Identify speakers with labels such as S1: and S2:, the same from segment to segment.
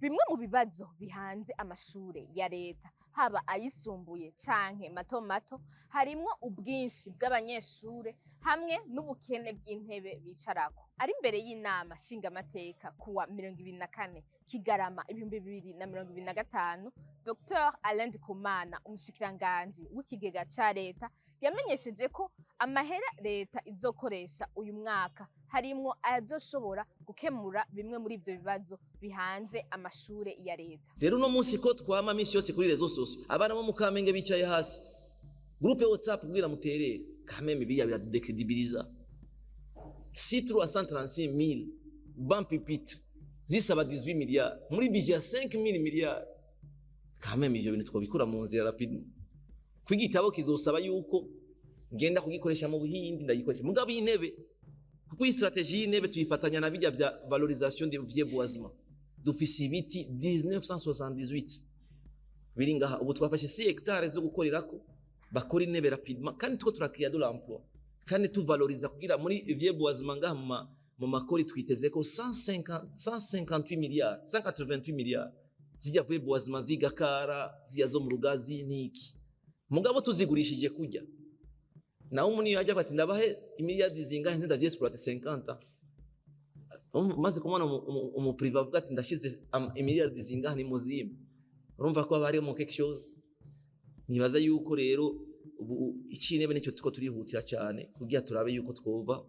S1: Bimwe mu bibazo bihanze amashure ya leta, haba ayisumbuye canke mato mato, harimwo ubwinshi bw'abanyeshure hamwe n'ubukene bw'intebe bicarako. Ari imbere y'inama nshingamateka kuwa 24 Kigarama 2025, Dr Alain Ndikumana, umushikiranganji w'ikigega ca leta, yamenyesheje ko amahera leta izokoresha uyu mwaka harimwo ayazoshobora gukemura bimwe muri ivyo bibazo bihanze amashure ya leta.
S2: Rero uno munsi ko twama misi yose kuri réseaux sociaux, abana bo mu Kamenge bicaye hasi, groupe WhatsApp kugira muterere, quand même biriya biradécrédibilisa. Si 336 000 bancs pupitres zisaba 18 milliards muri budget ya 5000 milliards, quand même ivyo bintu twobikura mu nzira rapide. Kw'igitabo kizosaba yuko ngenda kugikoresha mu Buhindi, ndagikoresha mugabo intebe, kuko iyi stratégie y'intebe tuyifatanya na bijya vya valorisation des vieux boisements. Dufise ibiti 1978 biri ngaha. Ubu twafashe 6 hectares zo gukorerako, bakora intebe rapidement, kandi tuko turakira de l'emploi, kandi tuvaloriza kugira muri vieux boisement ngaha mu makori. Twiteze ko 150, 158 milliards, 188 milliards zijya vieux boisement zigakara zijya zo mu Rugazi niki. Mugabo tuzigurishije kujya nawe umuntu iyo ajya ati: "Ndabahe imiliyardi zingahe nzi ndavyexploite 50?" Maze kubona umu privé avuga ati: "Ndashize imiliyardi zingahe ni muzima", urumva ko haba harimo quelque chose. Nibaza yuko rero ubu icintebe nicyo tuko turihutira cyane kugira turabe yuko twova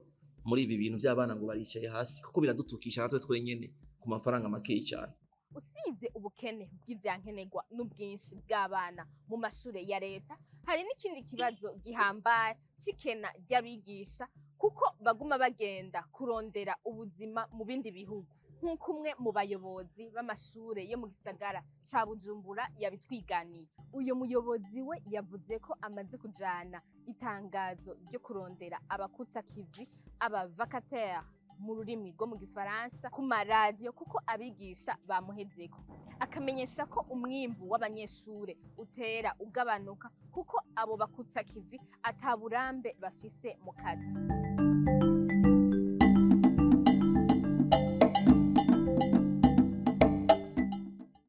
S2: muri ibi bintu by'abana ngo baricaye hasi, kuko biradutukisha natwe twenyene ku mafaranga makeyi cyane.
S1: Usibye ubukene bw'ivyankenerwa n'ubwinshi bw'abana mu mashure ya leta, hari n'ikindi kibazo gihambaye c'ikena ry'abigisha, kuko baguma bagenda kurondera ubuzima mu bindi bihugu, nk'uko umwe mu bayobozi b'amashure yo mu gisagara ca Bujumbura yabitwiganiye. Uyu muyobozi we yavuze ko amaze kujana itangazo ryo kurondera abakutsa kivi, aba vacataire mu rurimi rwo mu gifaransa, ku maradiyo, kuko abigisha bamuhezeko. Akamenyesha ko umwimbu w'abanyeshure utera ugabanuka, kuko abo bakutsa kivi ata burambe bafise mu kazi.